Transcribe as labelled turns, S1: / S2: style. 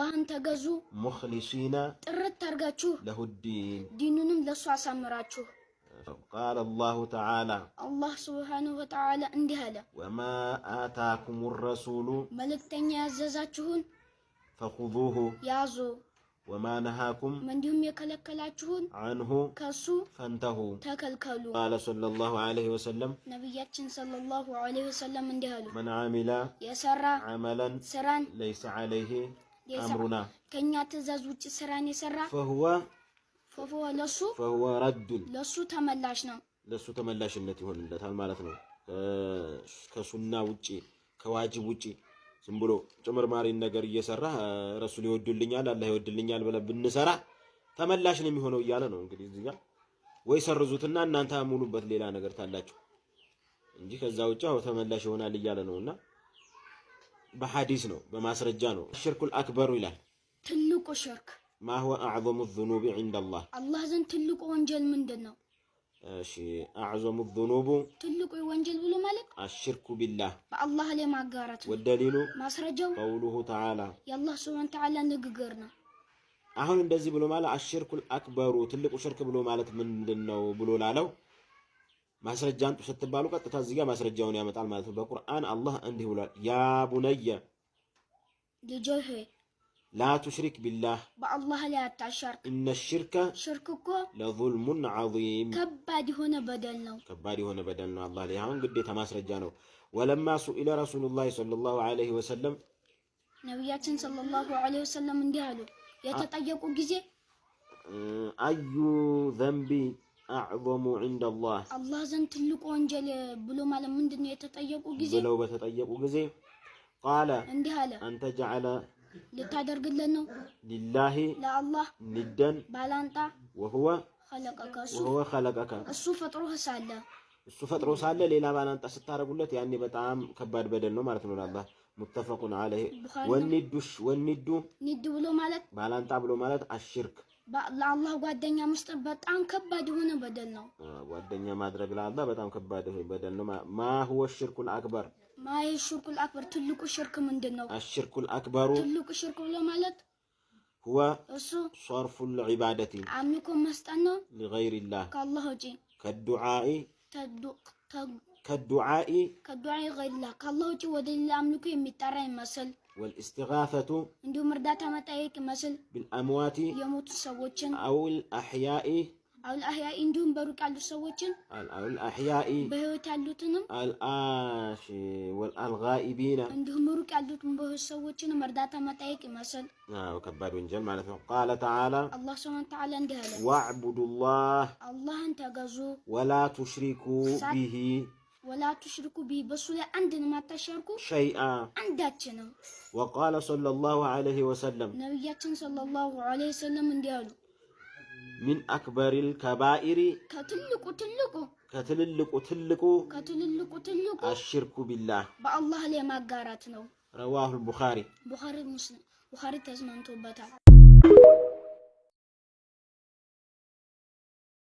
S1: አላህን ተገዙ፣
S2: مخلصين
S1: ጥርት አድርጋችሁ፣
S2: له الدين
S1: ዲኑንም ለሱ አሳምራችሁ።
S2: قال الله تعالى
S1: አላህ سبحانه وتعالى እንዲህ አለ፣
S2: وما آتاكم الرسول
S1: መልእክተኛ ያዘዛችሁን
S2: فخذوه
S1: ያዙ፣
S2: وما نهاكم
S1: እንዲሁም የከለከላችሁን
S2: عنه
S1: ከሱ
S2: فانتهوا
S1: ተከልከሉ።
S2: قال صلى الله عليه وسلم
S1: ነቢያችን صلى الله عليه وسلم እንዲህ አሉ፣
S2: من عمل
S1: የሰራ
S2: عملا
S1: ስራን
S2: ليس عليه أمرنا
S1: ከኛ ትእዛዝ ውጭ ስራን የሰራ
S2: فهو
S1: فهو ለሱ
S2: فهو رد
S1: ለሱ ተመላሽ ነው።
S2: ለሱ ተመላሽነት ይሆንለታል ማለት ነው። ከሱና ውጪ ከዋጅብ ውጪ ዝም ብሎ ጭምርማሪን ነገር እየሰራ ረሱል ይወዱልኛል አላህ ይወድልኛል ብለን ብንሰራ ተመላሽ ነው የሚሆነው እያለ ነው። እንግዲህ እዚህ ጋር ወይ ሰርዙትና እናንተ ሙሉበት ሌላ ነገር ታላችሁ እንጂ ከዛ ውጭ አው ተመላሽ ይሆናል እያለ ነውና በሐዲስ ነው በማስረጃ ነው። الشرك الأكبر ይላል።
S1: ትልቁ ሽርክ
S2: ما هو أعظم الذنوب عند الله
S1: አላህ ዘንድ ትልቁ ወንጀል ምንድን ነው?
S2: እሺ أعظم الذنوب
S1: ትልቁ ወንጀል ብሎ ማለት
S2: الشرك بالله
S1: በአላህ ላይ ማጋራት ነው።
S2: والدليل
S1: ማስረጃው
S2: قوله تعالى
S1: የአላህ سبحانه وتعالى ንግግር ነው።
S2: አሁን እንደዚህ ብሎ ማለት الشرك الأكبر ትልቁ ሽርክ ብሎ ማለት ምንድን ነው ብሎ ላለው ማስረጃ አምጡ ስትባሉ ቀጥታ እዚህ ጋር ማስረጃውን ያመጣል ማለት ነው። በቁርአን አላህ እንዲህ ብሏል፣ يا بني
S1: ልጄ ሆይ
S2: لا تشرك بالله
S1: በአላህ ላይ አታሻርክ፣
S2: إن الشرك
S1: ሽርክ እኮ
S2: لظلم عظيم
S1: ከባድ የሆነ በደል ነው።
S2: ከባድ የሆነ በደል ነው። አላህ ላይ አሁን ግዴታ ማስረጃ ነው። ولما سئل رسول الله صلى الله عليه وسلم
S1: ነቢያችን صلى الله عليه وسلم እንዲህ አሉ፣ የተጠየቁ ጊዜ
S2: أي الذنب أعظم عند الله
S1: አላህ ዘንድ ትልቁ ወንጀል ብሎ ማለት ምንድን ነው? የተጠየቁ ጊዜ
S2: ብለው በተጠየቁ ጊዜ قال
S1: እንዲህ አለ፣
S2: أن تجعل
S1: ልታደርግለት ነው
S2: لله
S1: ለአላህ
S2: ندا
S1: ባላንጣ
S2: وهو
S1: خلقك እሱ
S2: وهو خلقك
S1: እሱ ፈጥሮህ ሳለ
S2: እሱ ፈጥሮ ሳለ ሌላ ባላንጣ ስታደርጉለት ያኔ በጣም ከባድ በደል ነው ማለት ነው ለአላህ። متفق عليه። والند والند
S1: ند ብሎ ማለት
S2: ባላንጣ ብሎ ማለት الشرك
S1: ለአላህ ጓደኛ መስጠት በጣም ከባድ የሆነ በደል ነው።
S2: ጓደኛ ማድረግ ለአላህ በጣም ከባድ በደል ነው። ما هو الشرك الأكبر
S1: ما الشرك الأكبر ትልቁ ሽርክ ምንድን ነው?
S2: الشرك الأكبر
S1: ትልቁ ሽርክ ብሎ ማለት
S2: هو
S1: እሱ
S2: صرف العبادة
S1: አምልኮ መስጠት ነው
S2: لغير الله
S1: ከአላህ ውጪ
S2: كالدعاء كالدعاء
S1: كدعاء غير الله ከአላህ ውጪ ወደ ሌላ አምልኮ የሚጠራ ይመስል
S2: والاستغاثة
S1: እንዲሁም እርዳታ መጠየቅ ይመስል
S2: بالأموات
S1: የሞቱ ሰዎችን
S2: أو الأحياء
S1: أو الأحياء እንዲሁም በሩቅ ያሉ ሰዎችን
S2: أو الأحياء
S1: በህይወት ያሉትንም
S2: አልአሽ والغائبين
S1: እንዲሁም ሩቅ ያሉትን በህይወት ሰዎችንም እርዳታ መጠየቅ ይመስል።
S2: አዎ ከባድ ወንጀል ማለት ነው። قال تعالى
S1: አላህ سبحانه وتعالى እንዲህ አለ፣
S2: واعبدوا الله
S1: አላህን ተገዙ፣
S2: ولا تشركوا به
S1: ولا تشركوا به በሱ ላይ አንድንም አታሻርኩ፣
S2: شيئا
S1: አንዳችንም።
S2: وقال صلى الله عليه وسلم
S1: ነቢያችን صلى الله عليه وسلم እንዲህ አሉ፣
S2: من أكبر الكبائر
S1: ከትልቁ ትልቁ
S2: ከትልልቁ ትልቁ
S1: ከትልልቁ ትልቁ
S2: الشرك بالله
S1: በአላህ ላይ ማጋራት ነው።
S2: رواه البخاري
S1: ቡኻሪ ሙስሊም ቡኻሪ ተስማምቶበታል።